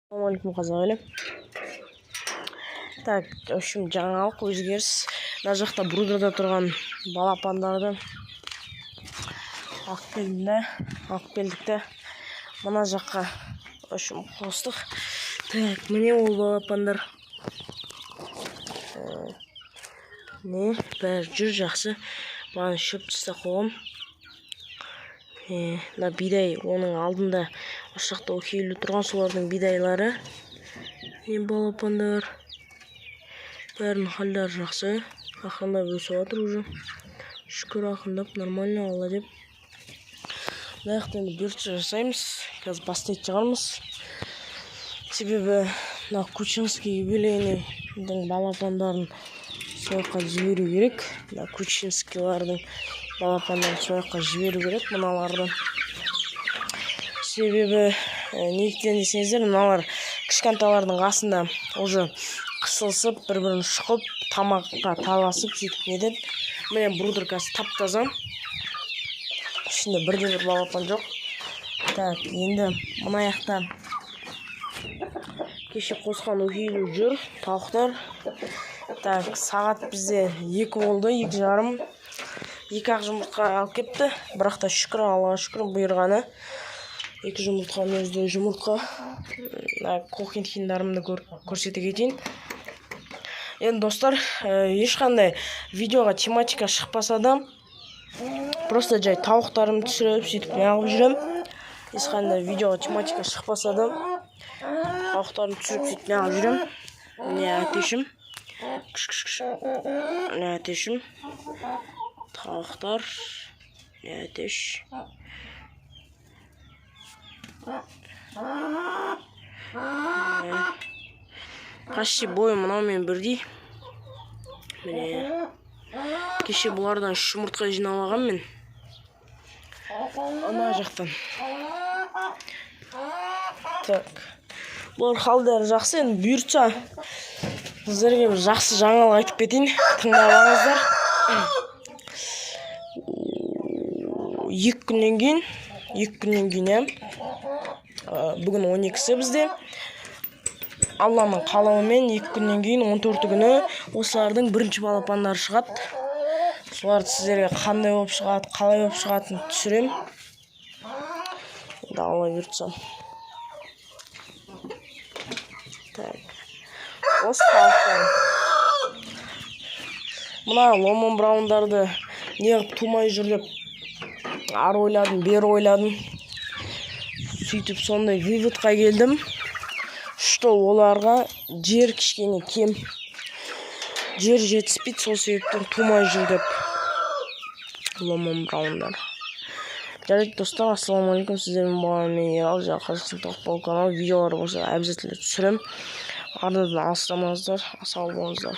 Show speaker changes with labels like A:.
A: Ассалаумағалейкум, қазақ елі! Так, в общем, жаңалық, өзгеріс: мына жақта брудерда тұрған балапандарды алып келдім да, алып келдік та, мына жаққа, в общем, қостық. Так, міне, ол балапандар. Не, бәрі жүр жақсы. Бағана шөп тастап қойғам. Мына бидай, оның алдында осы жақта окейлі тұрған, солардың бидайлары. Не, балапандар, бәрінің халдары жақсы, ақырындап өсіп жатыр уже, шүкір, ақырындап, нормально, Алла деп. Мына жақта енді бұйыртса жасаймыз, қазір бастайтын шығармыз, себебі мына Кучинский юбилейныйдың балапандарын сол жаққа жіберу керек. Мына кучинскийлардың балапандарын сол жаққа жіберу керек мыналарды. Себебі неліктен десеңіздер, мыналар кішкентайлардың қасында уже қысылысып, бір бірін шұқып, тамаққа таласып, сөйтіп нетеді. Міне, брудер қазір тап таза, ішінде бірде бір балапан жоқ. Так, енді мына жақта кеше қосқан өгейлі жүр тауықтар. Так, сағат бізде 2 болды, 2:30. Екі ақ жұмыртқа алып кепті, бірақ та шүкір, Аллаға шүкір, бұйырғаны екі жұмыртқаның өзі де жұмыртқа. Мына кохинхиндарымды көрсете кетейін. Енді, достар, ешқандай видеоға тематика шықпаса да, просто жай тауықтарымды түсіріп, сөйтіп неғып жүремін. Ешқандай видеоға тематика шықпаса да, тауықтарымды түсіріп, сөйтіп неғып жүремін. Міне, әтешім, күш, күш, күш. Міне, әтешім, тауықтар, міне, әтеш. Міне. Почти бойы мынаумен бірдей. Міне, кеше бұлардан үш жұмыртқа жинап алғанмын мен ана жақтан. Так, бұлар халдары жақсы. Енді бұйыртса, сіздерге бір жақсы жаңалық айтып кетейін, тыңдап алыңыздар. 2 күннен кейін, 2 күннен кейін, иә, бүгін 12-сі бізде, Алланың қалауымен 2 күннен кейін, 14-і күні осылардың бірінші балапандары шығады. Соларды сіздерге қандай болып шығады, қалай болып шығатынын түсіремін енді, Алла бұйыртса. Так, осы тауықтар, мына ломон браундарды неғып тумай жүр деп ары ойладым, бері ойладым, сөйтіп сондай выводқа келдім, что оларға жер кішкене кем, жер жетіспейді, сол себептен тумай жүр деп ломон браундар. Жарайды, достар, ассалаумағалейкум! Сіздермен болған мен, Ерал, және Қазақстан тауық каналы. Видеолар болса, обязательно түсіремін. Арнадан алыстамаңыздар, сау болыңыздар.